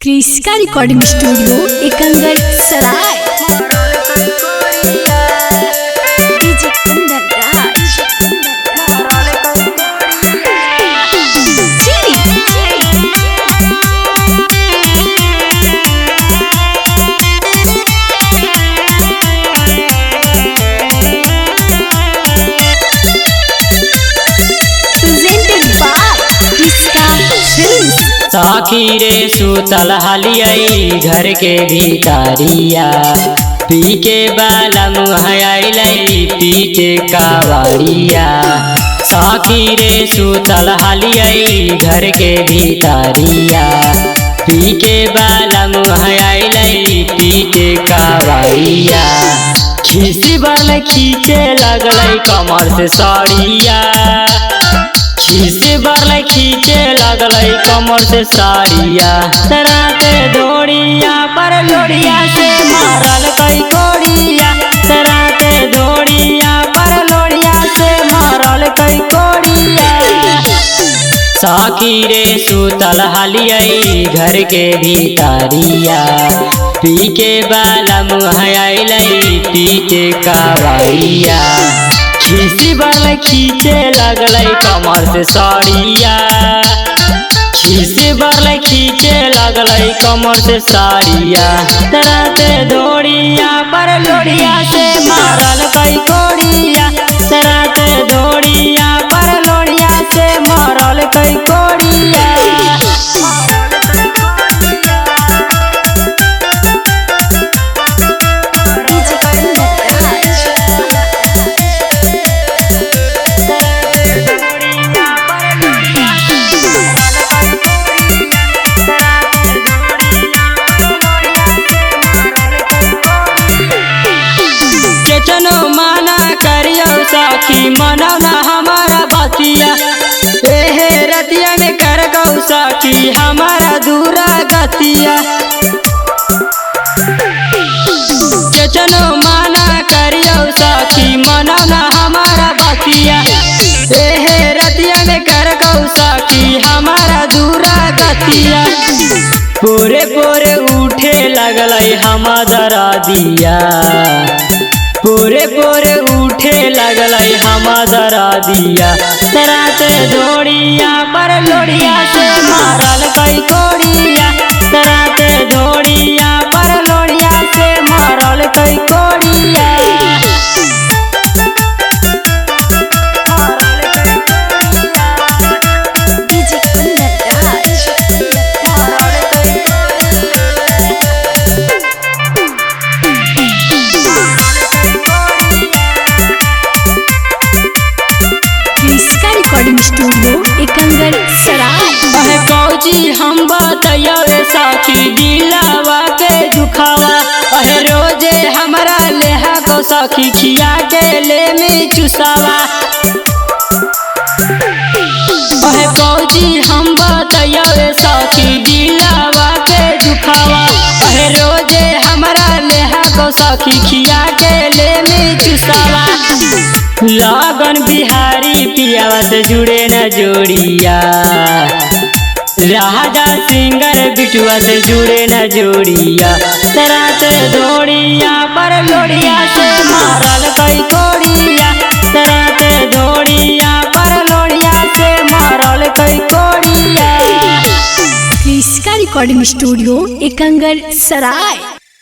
Krishka recording studio Ekangar Sarai. DJ Kundan Raj. Presented by Krishka Films. साखी रे सुतल हलियई घर के भीतरिया, पी के बाला मुहैलई पीटे कावड़िया। साखी रे सुतल हलियई घर के भीतरिया, पी के बाला मुहैलई पीटे कावड़िया। खीसी बल खींचे लगलै कमर से साड़िया, खीसे बरलै खींचे लगलै कमर से साड़िया। राते डोरिया पर लोरिया से मारल कई कोड़िया, राते डोरिया पर लोरिया से मारल कई कोड़िया। साखी रे सुतल हलियई घर के भीतरिया, पी के बाला मुहैलई पीटे कावड़िया। खीसी बल खींचे लगलै कमर से साड़िया, खीसी बल खींचे लगलै कमर से साड़िया। राते डोरिया पर लोरिया से मारल कई कोड़िया, राते डोरिया पर लोरिया से मारल कई कोड़िया। DJ Kundan Raj. केतनो माना करियो सखी मनाना हमारा बतिया, एहे रतिया में कर गौ सखी हमारा दूरा गतिया। केतनो माना करियो सखी मनाना हमारा बतिया, एहे रतिया में कर गौ सखी हमारा दूरा गतिया। पोरे पोरे उठे लगलै हमारा दिया, पोरे पोरे उठे लगलै हमारा दिया। राते डोरिया पर लोरिया से मारल कई कोड़िया, राते डोरिया पर लोरिया से मारल कई कोड़िया। DJ Kundan Raj. Krishka recording studio Ekangar Sarai. अहे कौची हम बतैयो रे सखी दिलावा के दुखावा, अहे रोजे हमरा लेहा को सखी खिया के ले में चुसावा। अहे कौची हम बतैयो रे सखी दिलावा के दुखावा, अहे रोजे हमरा लेहा को सखी खिया के ले में चुसावा। लगन बिहारी पियावा से जुड़े न जोड़िया, राजा सिंगर बिटुआ से जुड़े न जोड़िया। राते डोरिया पर लोरिया से मारल कई कोड़िया, राते डोरिया पर लोरिया से मारल कई कोड़िया। Krishka recording studio Ekangar Sarai.